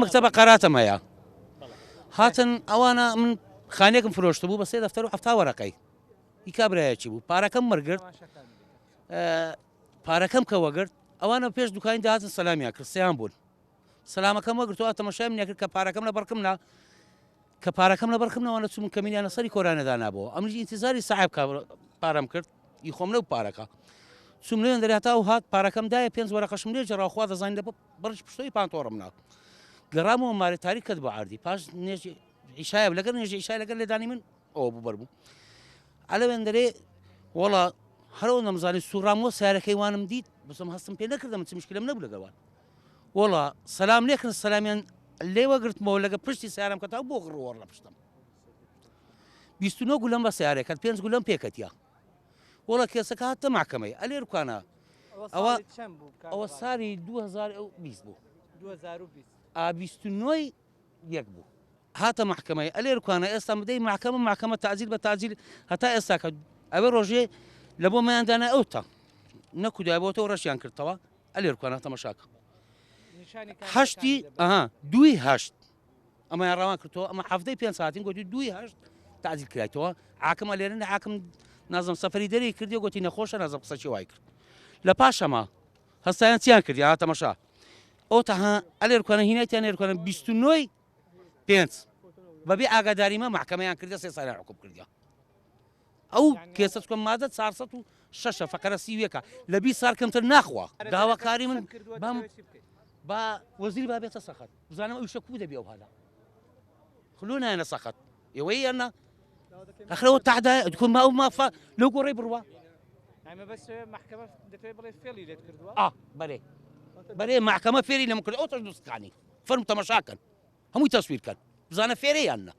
مەکتەبە قەراتم هەیە. هاتن ئەوانە من خانێکم فرۆشتبوو بە سێ دەفتەر و 70 وەرەقەی. ئی کابرایەکی بوو پارەکەم وەرگرت پارەکەم کە وەگرت ئەوانە پێش دوکانی داهاتن سەلامیان کرد سیان بوون سەلامەکەم وەگرتەوە تەمەشای منیان کرد کە پارەکەم لە بەڕکم نا کە پارەکەم لە بەرکم نەوانە چوون کەمینیان لەسەری کۆرانە دانابەوە ئەمنیش ئینتیزاری سەعب کە پارەم کرد ئی خۆم لەو پارەکە چوم لێن دەرێ هەتا و هات پارەکەم دایە پێنج وەرەقەشم لێ جێڕا خوا دەزانین لە بەڕش پشتۆی پانتۆڕم نا گەڕامەوە مارێ تاریک کەت بۆ عردی پاش نێژی عیشایە لەگەر نێژی عیشای لەگەر لێدانی من ئەوە بوو بەر بوو ئەلەوێن دەرێ وەڵا هەرەوە نەمزانی سوڕامەوە سیارەکەی وانم دیت بسم هەستم پێ نەکردم چ مشکلم نەبوو لەگەڵ وان وەڵا سەلام لێکن سەلامیان لێوە گرتمەوە لەگە پشتی سیارم کە تا بۆ غڕوەڕ لە پشتم 29 گولەم بە سیارەکەت پێنج گولەم پێکەتیا وەڵا کێسەکە هاتە مەحکەمەی ئەلێ ڕکانە ئەوە ئەوە ساڵی 2020 بوو 2020 ئا 29 یەک بوو هاتە مەحکەمەی ئەلێ ڕکانە ئێستا مدەی مەحکەمە مەحکەمە تازیل بە تازیل هەتا ئێستا کە ئەوێ ڕۆژێ لە بۆ مەیاندانە ئەو تا نەکو دوای بۆ تۆ ڕەشیان کردەوە ئەلێ ڕکانە تەمەشاکە هەشتی ئەها دووی هەشت ئەمەیان ڕەوان کردەوە ئەمە حەفتەی پێنج ساعتین گوتی دووی هەشت تعزیل کرایتەوە عاکمە لێرە لە عاکم نازم سەفەری دەری کردی گوتی نەخۆشە نازم قسەکی وای کرد لە پاشەما هەستایان چیان کردی ها تەمەشا ئەو تەها ئەلێر کوانە هینایتیان لێرکوانە 29 پێنج بەبێ ئاگاداریمە محکەمەیان کردە سێ ساڵیان حکوم کردیا ئەو کێسە چکە مادە 406 فقرە سیویەکە لە 20 سال کەمتر ناخوا داواکاری من بام با وەزیر با بێتە سەخەت بزانم ئەو شەکو دەبێ ئەو هادا خلو نایەنە سەخەت ئێوەی یان نا ئەخرەوە تەعدا دکۆ ما ئەو مافە لەو گۆڕی بڕوا بەرێ بەرێ محکەمە فێری لەم کرد ئەو تەش دوستکانی فەرم تەمەشاکەن هەمووی تەسویر کەن بزانە فێرە یان نا.